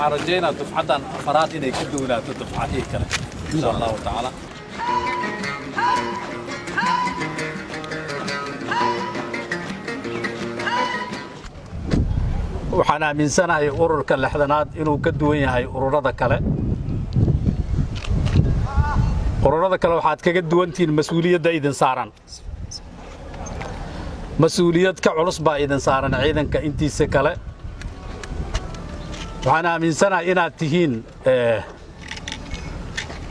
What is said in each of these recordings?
Waxaan rajaynaa dufcaddan afaraad inay ka duwanaato dufcadihii kale, insha Allahu tacaala. Waxaan aaminsanahay ururka 60aad inuu ka duwan yahay ururada kale. Ururada kale waxaad kaga duwantihiin mas-uuliyadda idin saaran. Mas-uuliyad ka culus baa idin saaran ciidanka intiisa kale. Waxaan aaminsanahay inaad tihiin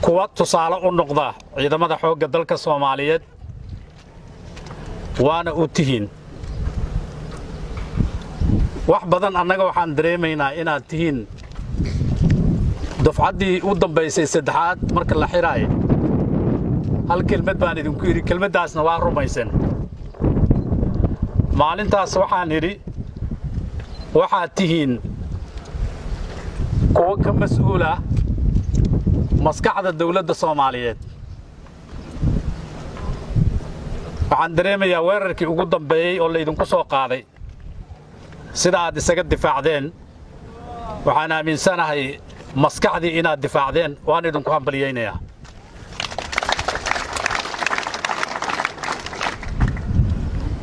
kuwa tusaale u noqda ciidamada xoogga dalka Soomaaliyeed, waana u tihiin wax badan. Annaga waxaan dareemaynaa inaad tihiin dufcaddii u dambaysay saddexaad. Marka la xidhaayo, hal kelmad baan idinku yidhi, kelmaddaasna waa rumaysan. Maalintaas waxaan idhi, waxaad tihiin kuwo ka mas'uula maskaxda dawladda Soomaaliyeed. Waxaan dareemayaa weerarkii ugu dambeeyey oo laydinku soo qaaday sida aad isaga difaacdeen. Waxaan aaminsanahay maskaxdii inaad difaacdeen, waan idinku hambaliyaynayaa.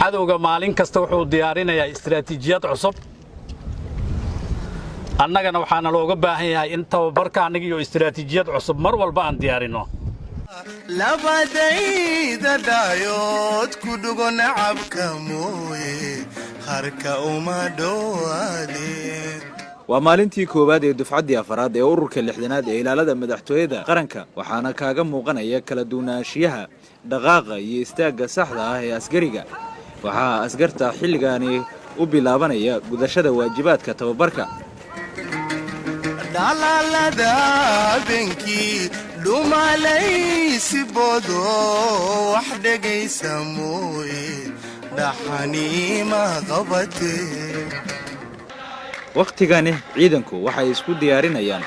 Cadowga maalin kasta wuxuu diyaarinayaa istiraatiijiyad cusub. Annagana waxaana looga baahan yahay in tababarka annaga iyo istiraatiijiyad cusub mar walba aan diyaarinno. Labadayda dhaayood ku dhugo nacabka mooye, harka uma dhowaadeen. Waa maalintii koowaad ee dufcaddii afaraad ee ururka 60aad ee ilaalada madaxtooyada qaranka. Waxaana kaaga muuqanaya kala duwanaanshiyaha dhaqaaqa iyo istaagga saxda ah ee askariga. Waxaa askarta xilligaani u bilaabanaya gudashada waajibaadka tababarka. Dhalaalada habeenkii dhumalaysi boodo, wax dhegaysa mooye, dhaxaniima qabate. Wakhtigani ciidanku waxay isku diyaarinayaan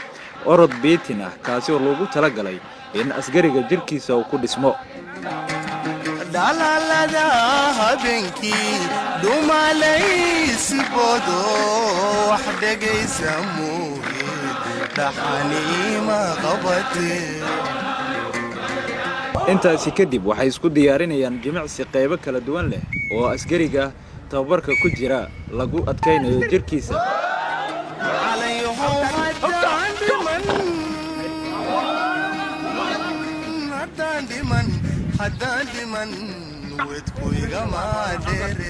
orod biitin ah, kaasi oo loogu talagalay in askariga jidhkiisa uu ku dhismo. Dhalaalada habeenkii dhumalaysi boodo, wax dhegaysa mooye, dhaxaniima qabate. Intaasi kadib waxay isku diyaarinayaan jimicsi qaybo kala duwan leh oo askariga tababarka ku jira lagu adkaynayo jidhkiisa. Calayhow haddaan dhiman, haddaan dhiman, haddaan dhiman, wedku igama dheere.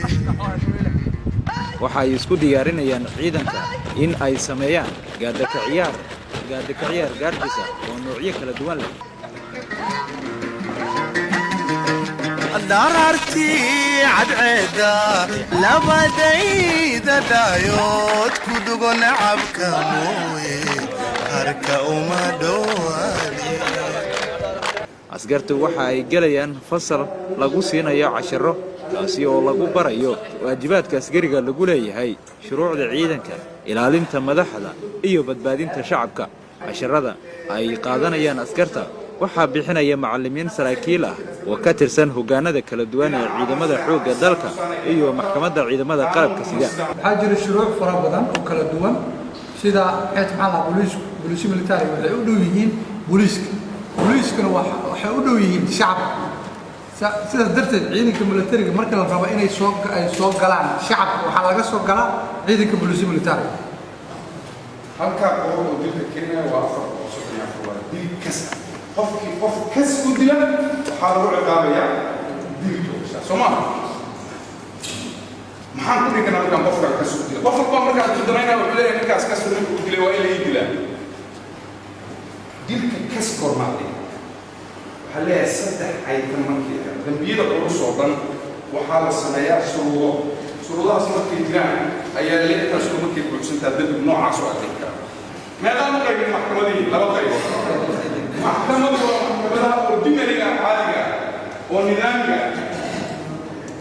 Waxa ay isku diyaarinayaan ciidanka in ay sameeyaan gaadaka ciyaar, gaadaka ciyaar gaardisa oo noocyo kala duwan leh. Dharaartii cadceedda labadayda dhaayood ku dhugo nacabka mooye, harka uma dhowaade. Askartu waxa ay gelayaan fasal lagu siinayo cashiro, kaasi oo lagu barayo waajibaadka askariga lagu leeyahay, shuruucda ciidanka, ilaalinta madaxda iyo badbaadinta shacabka. Casharada ay qaadanayaan askarta waxaa bixinaya macallimiin saraakiil ah oo ka tirsan hoggaanada kala duwan ee ciidamada xoogga dalka iyo maxkamadda ciidamada qalabka sida. Waxaa jira shuruuc fara badan oo kala duwan, sida maxay, maxaa lahaa, booliisku, booliisyo military waxay u dhow yihiin booliiska, booliiskuna waxay u dhow yihiin shacabka. Sidaas darteed ciidanka militariga marka la rabo inay soo ay soo galaan shacabka, waxaa laga soo galaa ciidanka booliisyo military. Halkaa qodob oo dilka keenaya waa 434, waa dil kas ah. Qofkii qof kas u dila waxaa lagu ciqaabayaa dil toogashaa, soo maaha? Maxaan ku dhihi karnaa markaan qofka kas u dila? Qof walba markaad ku danaynaa wuxuu leeyahay, ninkaas kas ninka u dilay waa in la ii dilaa. Dilka kas kormaa dhihi waxaa leeyahay saddex aytan. Markii dambiyada culus oo dhan waxaa la sameeyaa shuruudo. Shuruudahaas markay jiraan ayaa intaas markay buuxsantaa dembigu noocaas oo adin kara. Meeqaan u qaybin maxkamadihii? Laba qaybood. Maxkamadu waa maxkamadaha ordinary-ga, caadiga ah oo nidaamiga ah.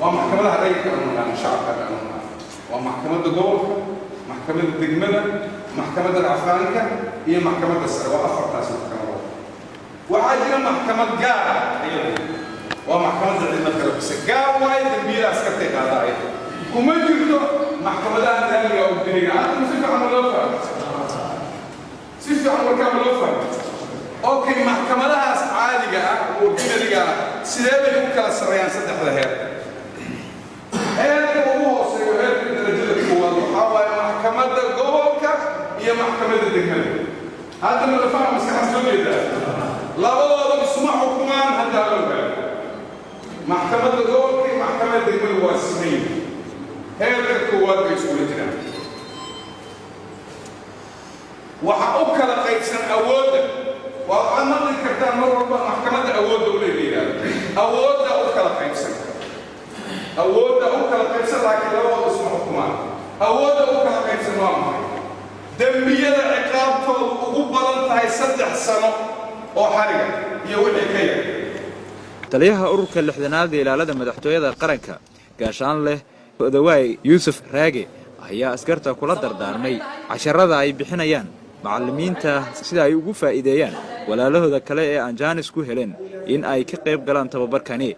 Waa maxkamadaha rayidka aanu naqaano, shacabka aanu naqaano. Waa maxkamadda gobolka, maxkamadda degmada, maxkamadda racfaanka iyo maxkamadda sare. Waa afartaas maxkamadood. Waxaa jira maxkamad gaar ah, iyadu waa maxkamadda ciidamada qalabkiisa. Gaar waaye, dembiyada askartay qaada, ayada kuma jirto maxkamadaha nidaamiga ordinary-ga. Hadda si fiican loo fahmo. Si fiican warkaama loo fahmo? Okay, maxkamadahaas caadiga ah, ordinary-ga ah, sidee bay u kala sarreeyaan saddexda heer? Heerka ugu hooseeyo, heerka darajada koowaad, waxaa waaye maxkamadda gobolka iyo maxkamadda degmada. Hadda ma la fahma? Maskaxda soo jeedaa, labadooda isuma xukumaan. Hadda la ogaado, maxkamadda gobolka iyo maxkamadda degmada waa siman, heerka koowaad bay iskula jiraan. Waxa u kala qaybsan awoodda. Waa maqli kartaan mar walba maxkamadda awoodda u leey la yidhahdo. Awoodda u kala qaybsan, awoodda u kala qaybsan, laakiin labadooda isma xukumaan. Awoodda u kala qaybsan waa maxay? Dembiyada ciqaabtoodu ugu badan tahay 3 sano oo xariga iyo wixii ka yar. Taliyaha ururka 60aad ee ilaalada madaxtooyada qaranka, gaashaan leh Odawaay Yuusuf Raage, ayaa askarta kula dardaarmay casharada ay bixinayaan macallimiinta sida ay ugu faa'iideeyaan walaalahooda kale ee aan jaanis ku helen in ay ka qayb galaan tababarkani.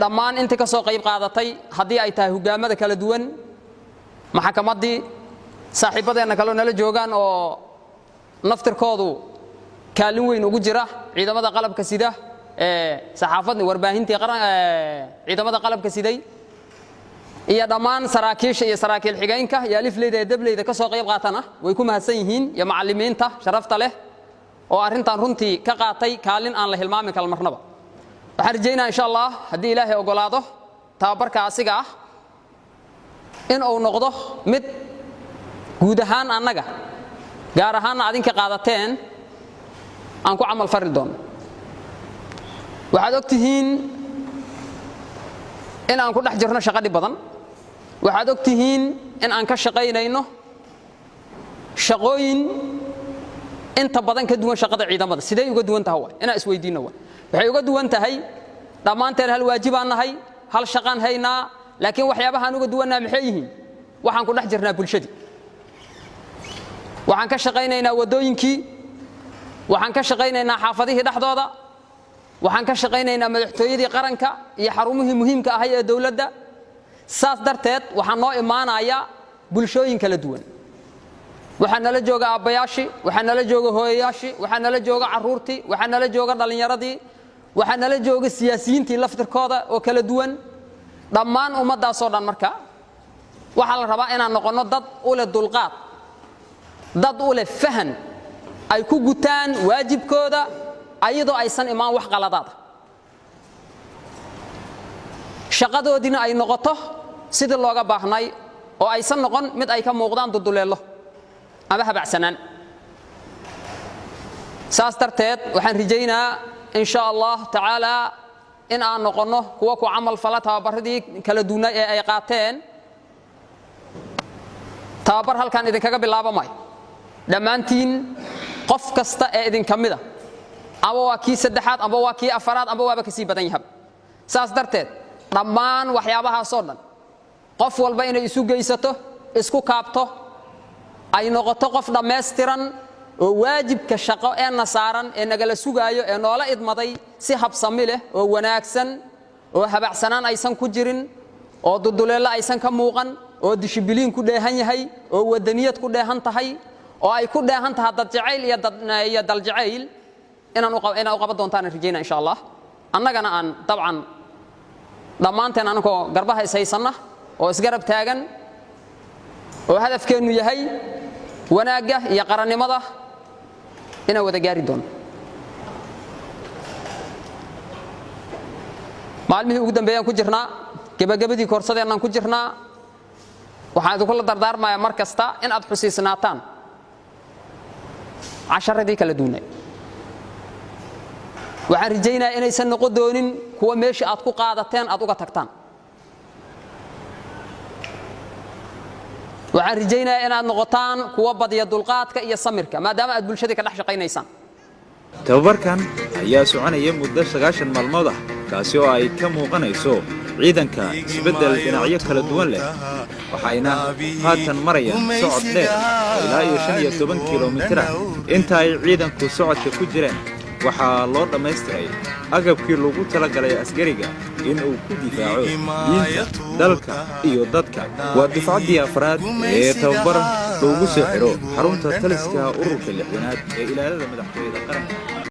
Dhammaan intii ka soo qayb qaadatay, haddii ay tahay hogaamada kala duwan, maxkamaddii, saaxiibbadeenna kaleo nala joogaan oo naftirkoodu kaalin weyn ugu jira ciidamada qalabka sida, saxaafadni, warbaahintii ciidamada qalabka siday, iyo dhammaan saraakiisha iyo saraakiil xigeenka iyo alifleyda ee dableyda ka soo qayb qaatana way ku mahadsan yihiin, iyo macallimiinta sharafta leh oo arrintan runtii ka qaatay kaalin aan la hilmaami kal marnaba. Waxaan rajaynaya, insha Allah, haddii Ilaahay ogolaado, tababarka asiga ah in uu noqdo mid guud ahaan annaga, gaar ahaanna adinka qaadateen, aan ku camal fari doono. Waxaad og tihiin in aan ku dhex jirno shaqo dhib badan. Waxaad og tihiin in aan ka shaqaynayno shaqooyin inta badan ka duwan shaqada ciidamada. Sidee uga duwan tahay? Waa inaan isweydiinno. Waa waxay uga duwan tahay, dhammaanteen hal waajibaan nahay, hal shaqaan haynaa, laakiin waxyaabahaan uga duwannaha maxay yihiin? Waxaan ku dhex jirnaa bulshadii, waxaan ka shaqaynaynaa waddooyinkii, waxaan ka shaqaynaynaa xaafadihii dhexdooda, waxaan ka shaqaynaynaa madaxtooyadii qaranka iyo xarumihii muhiimka ahay ee dowladda. Saas darteed waxaa noo imaanaya bulshooyin kala duwan. Waxaa nala jooga aabbayaashii, waxaa nala jooga hooyayaashii, waxaa nala jooga carruurtii, waxaa nala jooga dhallinyaradii, waxaa nala jooga siyaasiyiintii laftirkooda oo kala duwan, dhammaan ummaddaasoo dhan. Marka waxaa la rabaa inaan noqonno dad u leh dulqaad, dad u leh fahan ay ku gutaan waajibkooda ayadoo aysan imaan wax qaladaada, shaqadoodiina ay noqoto sidii looga baahnay oo aysan noqon mid ay ka muuqdaan duduleello ama habacsanaan. Saas darteed waxaan rajaynaa, in sha Allah tacaala, in aan noqonno kuwa ku camal fala tababaradii kala duwnaa ee ay qaateen. Tababar halkan idinkaga bilaaba maayo. Dhammaantiin, qof kasta ee idinka mida, ama waa kii saddexaad, amba waa kii afaraad, amba waaba kasii badan yahaba. Saas darteed dhammaan waxyaabahaasoo dhan qof walba inay isu geysato, isku kaabto, ay noqoto qof dhammaystiran oo waajibka shaqo ee na saaran, ee nagala sugaayo, ee noola idmaday, si habsami leh oo wanaagsan oo habacsanaan aysan ku jirin, oo duduleello aysan ka muuqan, oo dishibiliin ku dheehan yahay, oo wadaniyad ku dheehan tahay, oo ay ku dheehan tahay dad jacayl iyo daljacayl, inaan u qaban doontaan rajayna, insha Allah. Annagana aan dabcan dhammaanteen anagoo garbaha ishaysanna oo isgarab taagan oo hadafkeennu yahay wanaagga iyo qarannimada inaan wada gaari doono. Maalmihii ugu dambeeyaan ku jirnaa, gebagabadii koorsadeennaan ku jirnaa. Waxaan idinkula dardaarmayaa mar kasta in aad xusiisnaataan casharadii kala duwanay. Waxaan rajaynayaa inaysan noqon doonin kuwa meeshii aad ku qaadateen aad uga tagtaan. Waxaan rajaynayaa inaad noqotaan kuwa badiya dulqaadka iyo samirka, maadaama aad bulshadii ka dhex shaqaynaysaan. Tababarkan ayaa soconaya muddo 90 maalmood ah, kaasi oo ay ka muuqanayso ciidanka isbeddel dhinacyo kala duwan leh, waxayna haatan marayaan socod dheer oo ilaa iyo 15 kilomitir ah. Inta ay ciidanku socodka ku jireen waxaa loo dhammaystiray agabkii lagu talagalay askariga in uu ku difaaco diinta, dalka iyo dadka. Waa dufcaddii afraad ee tababar loogu soo xidho xarunta taliska ururka 60aad ee ilaalada madaxtooyada qaranka.